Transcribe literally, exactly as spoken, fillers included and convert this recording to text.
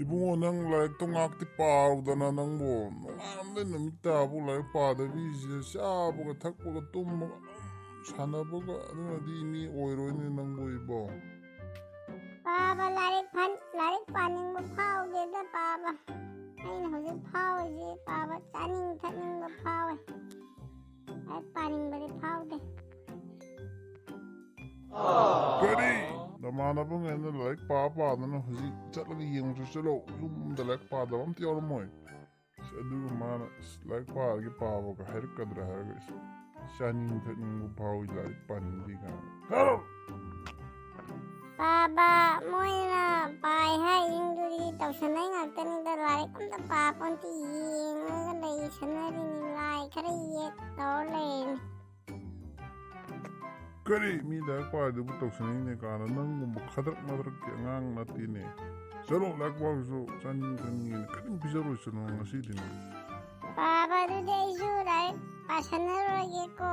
ꯏꯕꯨꯡꯉꯣ, ꯅꯪ ꯂꯥꯏꯔꯤꯛꯇꯣ ꯉꯥꯛꯇꯤ ꯄꯥꯔꯨꯗꯅ, ꯅꯪꯕꯨ ꯅꯣꯡꯉꯥꯟꯕꯗꯩ ꯅꯨꯃꯤꯠ ꯇꯥꯕꯨ ꯂꯥꯏꯔꯤꯛ ꯄꯥꯗꯕꯤꯁꯤꯗ ꯆꯥꯕꯒ ꯊꯛꯄꯒ ꯇꯨꯝꯕꯒ ꯑꯗꯨꯝ ꯁꯥꯟꯅꯕꯒ, ꯑꯗꯨꯅꯗꯤ ꯃꯤ ꯑꯣꯏꯔꯣꯏꯅꯦ ꯅꯪꯕꯨ ꯏꯕꯣ꯫ ꯄꯥꯕ ꯂꯥꯏꯔꯤꯛ ꯐꯟ ꯂꯥꯏꯔꯤꯛ ꯄꯥꯅꯤꯡꯕ ꯐꯥꯎꯗꯦꯗ ꯄꯥꯕ꯫ ꯑꯩꯅ ꯍꯧꯖꯤꯛ ꯐꯥꯎꯔꯤꯁꯦ ꯄꯥꯕ ꯆꯥꯅꯤꯡ ꯊꯛꯅꯤꯡꯕ ꯐꯥꯎꯋꯦ꯫ ꯂꯥꯏꯔꯤꯛ ꯄꯥꯅꯤꯡꯕꯗꯤ ꯐꯥꯎꯗꯦ꯫ ꯀꯔꯤ? ꯅꯃꯥꯟꯅꯕꯉꯩꯅ ꯂꯥꯏꯔꯤꯛ ꯄꯥ ꯄꯥꯗꯅ ꯍꯧꯖꯤꯛ ꯆꯠꯂꯒ ꯌꯦꯡꯉꯨꯁꯨ ꯆꯠꯂꯣ꯫ ꯌꯨꯝꯗ ꯂꯥꯏꯔꯤꯛ ꯄꯥꯗꯕ ꯑꯝꯇ ꯌꯥꯎꯔꯝꯃꯣꯏ꯫ ꯑꯁ, ꯑꯗꯨꯒ ꯃꯥꯅ, "ꯑꯁ, ꯂꯥꯏꯔꯤꯛ ꯄꯥꯔꯒꯦ, ꯄꯥꯕꯒ ꯍꯥꯏꯔꯛꯀꯗ꯭ꯔꯥ?" ꯍꯥꯏꯔꯒ, "ꯑꯁ, ꯆꯥꯅꯤꯡ ꯊꯛꯅꯤꯡꯕ ꯐꯥꯎꯏ, ꯂꯥꯏꯔꯤꯛ ꯄꯥꯅꯤꯡꯗꯦ" ꯀꯥꯏꯅ꯫ ꯆꯠꯂꯣ! ꯄꯥꯕ ꯃꯣꯏꯅ ꯄꯥꯏ ꯍꯥꯏꯁꯤꯡꯗꯨꯗꯤ ꯇꯧꯁꯟꯅꯩ ꯉꯥꯛꯇꯅꯤꯗ, ꯂꯥꯏꯔꯤꯛ ꯑꯝꯇ ꯄꯥꯄꯣꯟꯇꯦ, ꯌꯦꯡꯉꯒ ꯂꯩꯁꯟꯅꯔꯤꯅꯤ, ꯂꯥꯏ ꯈꯔ ꯌꯦꯛ ꯇꯧꯔ ꯂꯩꯔꯤꯅꯤ꯫ ꯀꯔꯤ? ꯃꯤ ꯂꯥꯏꯔꯤꯛ ꯄꯥꯔꯤꯗꯨꯕꯨ ꯇꯧꯁꯟꯅꯩꯅꯦ ꯀꯥꯏꯅ? ꯅꯪꯒꯨꯝꯕ ꯈꯗ꯭ꯔꯛ ꯃꯗ꯭ꯔꯛꯀꯤ ꯑꯉꯥꯡ ꯅꯠꯇꯦꯅꯦ꯫ ꯆꯠꯂꯣ, ꯂꯥꯏꯔꯤꯛ ꯄꯥꯕꯁꯨ ꯆꯥꯅꯤꯡ ꯊꯛꯅꯤꯡꯉꯦꯅ ꯀꯔꯤꯝ ꯄꯤꯖꯔꯣꯏ, ꯆꯠꯂꯣ ꯉꯁꯤꯗꯤ ꯅꯪ꯫ ꯄꯥꯕ ꯑꯗꯨꯗꯤ ꯑꯩꯁꯨ ꯂꯥꯏꯔꯤꯛ ꯄꯥꯁꯟꯅꯔꯣꯏꯒꯦꯀꯣ꯫